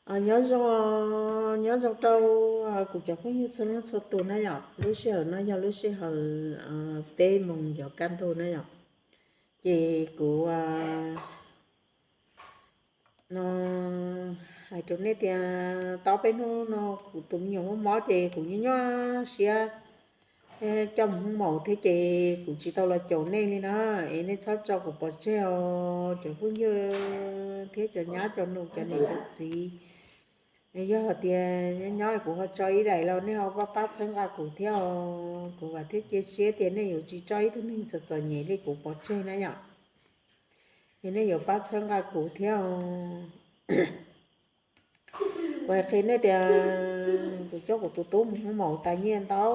Nyob zoo, nyob zoo rau kuv cov phooj ywg txhua leej txhua tus na yom. Lub sij hawm no yog lub sij hawm peb moos yuav kaj ntug na yom. Ces kuv no hais rau nej tias tau peb hnub no kuv tus me nyuam muaj mob ces kuv nyuaj nyuaj siab coj mus hoob maum thiab ces kuv tsis tau los caum nej li na. Es nej txhob tso kuv pov tseg os cov phooj ywg thiab cov nyab cov nus cov niam cov txiv. Yog hais tias nyob nyob kuv ho tso ib daim los nej ho pab pab txhawb nqa kuv thiab os. Kuv vam thiab cia siab tias nej yuav tsis tso ib tug neeg txom txom nyem li kuv pov tseg na yom. Es nej yuav pab txhawb nqa kuv thiab os. Kuv hais qhia nej tias kuv coj kuv tus tub mus hoob maum tas nyiaj ntau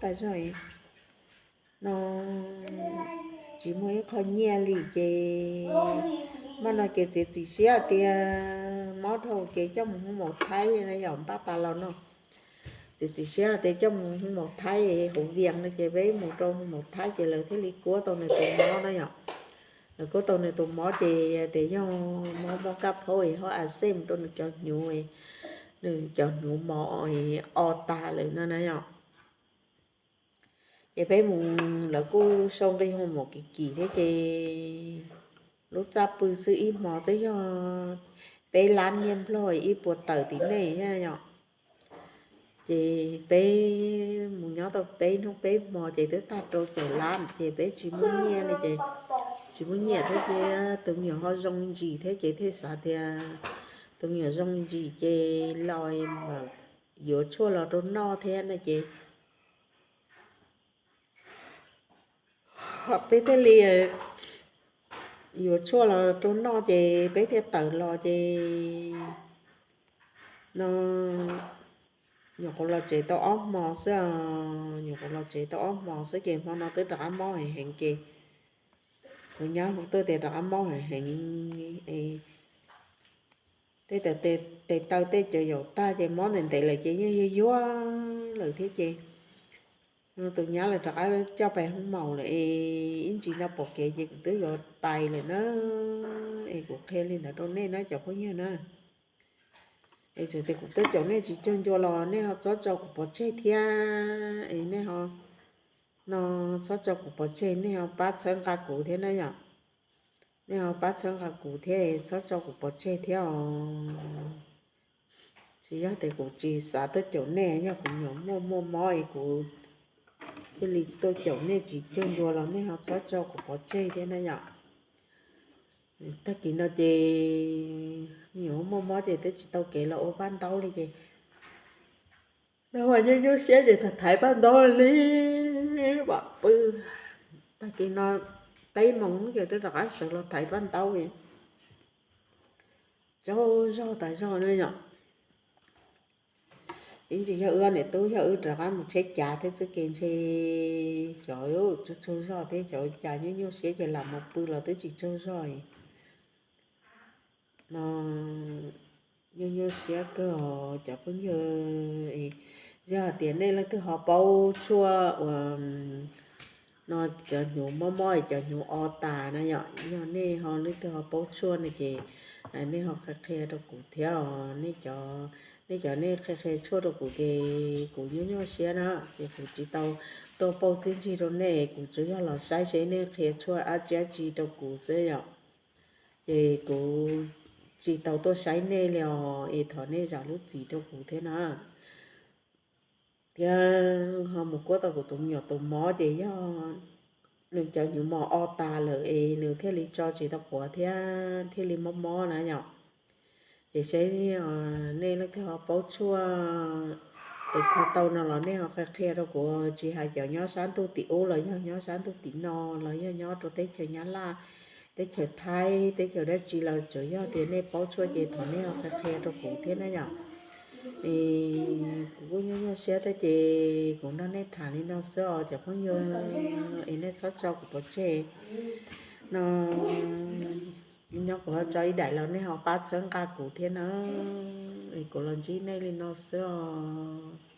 tas zog no tsis muaj ib qho nyiaj li ces maj no ces txiav txim siab tias mob dhau ces coj mus hoob maum Thaib na yom, npaj tas los no. Txiav txim siab tias coj mus hoob maum Thaib hauv Vias no ces peb mus rau hoob maum Thaib ces lawv thiaj li kuab tau nws tus mob na yom. Lawv kuab tau nws tus mob ces tias yog mob mob kab phaub es ho a xej mus rau nws cov hnyuv, nws cov hnyuv mos o tag lawm no na yom. Ces peb mus lawv kuj sau nqi hoob maum kim kim thiab ces lub txaj pw xwb ib hmo twb yog peb lab nyiaj Nplog ib puas tawm tim nej yom. Ces peb mus nyob tau peb hnub peb hmo ces twb tag rau caum lab ces peb tsis muaj nyiaj li ces tsis muaj nyiaj thiab ces tus me nyuam ho zoo ntsis thiab ces thiaj xav tias tus me nyuam zoo ntsis ces los yuav tshuaj los rau noj thiab no ces peb thiaj li yuav tshuaj los rau noj ces peb thiaj tawm los ces no nyuam qhuav los tsev tau ob hmo xwb, nyuam qhuav los tsev tau ob hmo xwb ces hmo no twb rov qab mob heev heev ces kuv nyab hu tuaj tias rov qab mob heev heev, tej taw tes taw tej cov yaum tag ces mob ntev ntev lawm ces yeej yuag yuag lawm thiab ces tus nyab lawv rov qab coj pais hoob maum lawm es ib ntsis no pom kev ces kuv twb yuav pais lawm na. Es kuv qhia li ntawd rau nej na cov phooj ywg na. Es txawm tias kuv tuaj caum nej tsis cuag ncua los nej ho txhob tso kuv pov tseg thiab es nej ho no txhob tso kuv pov tseg, nej ho pab txhawb nqa kuv thiab na yom. Nej ho pab txhawb nqa kuv thiab txhob tso kuv pov tseg thiab os. Tsis yog tias kuv tsis xav tuaj caum nej, yog kuv nyuam muaj muaj mob es kuv thiaj li tuaj caum nej tsis cuag ncua los nej ho txhob tso kuv pov tseg thiab na yom. Tag kis no ces nyuam muaj mob ces twb tsis tau kev los ua paj ntaub li ces no mas nyuaj nyuaj siab ces thaiv paj ntaub li mam pw. Tag kis no peb moos ces twb rov qab sawv los thaiv paj ntaub. Tsaug zog tas zog na yom. Ib ntsis yog wb niam tub yog wb rov qab mus tsheb cav thiab xwb ces ntshe xyov tsaug tsaug zog thiab xyov cas nyuaj nyuaj siab ces lam mus pw los twb tsis tsaug zog no. Nyuaj nyuaj siab kawg os cov phooj ywg. Yog hais tias nej leej twg ho paub tshuaj uas no cov hnyuv mob mob cov hnyuv o tas na yom, yog nej ho leej twg ho paub tshuaj no ces nej ho qhia qhia rau kuv thiab os. Nej cov nej qhia qhia tshuaj rau kuv ces kuv nyuaj nyuaj siab na ces kuv tsis tau tuaj pauj txiaj ntsig rau nej, kuv tsuas yog los saib seb nej qhia tshuaj dab tsi dab tsi rau kuv xwb yom. Ces kuv tsis tau tuaj saib nej li os es thov nej zam lub txim rau kuv thiab na. Thiab ho mus kuab tau kuv tus me nyuam tus mob ces yog nws cov hnyuv mos o tas lawm es nws thiaj li tso tsis tau quav thiab thiaj li mob mob na yom. Ces seb nej leej twg ho paub tshuaj es kho tau no los nej ho qhia qhia rau kuv, tsis hais cov nyob sab ntuj tim ub los yog nyob sab ntuj tim no los yog nyob rau teb chaws Nyab Laj, teb chaws Thaib, teb chaws dab tsi los tsuas yog tias nej paub tshuaj ces thov nej ho qhia qhia rau kuv thiab na yom. Es kuv kuj nyuaj nyuaj siab thiab ces kuv nrog nej tham li no xwb os cov phooj ywg, es nej txhob tso kuv pov tseg no. Nyob kuv ho tso ib daim los nej ho pab txhawb nqa kuv thiab na. Es kuv los ntsib nej li no xwb os.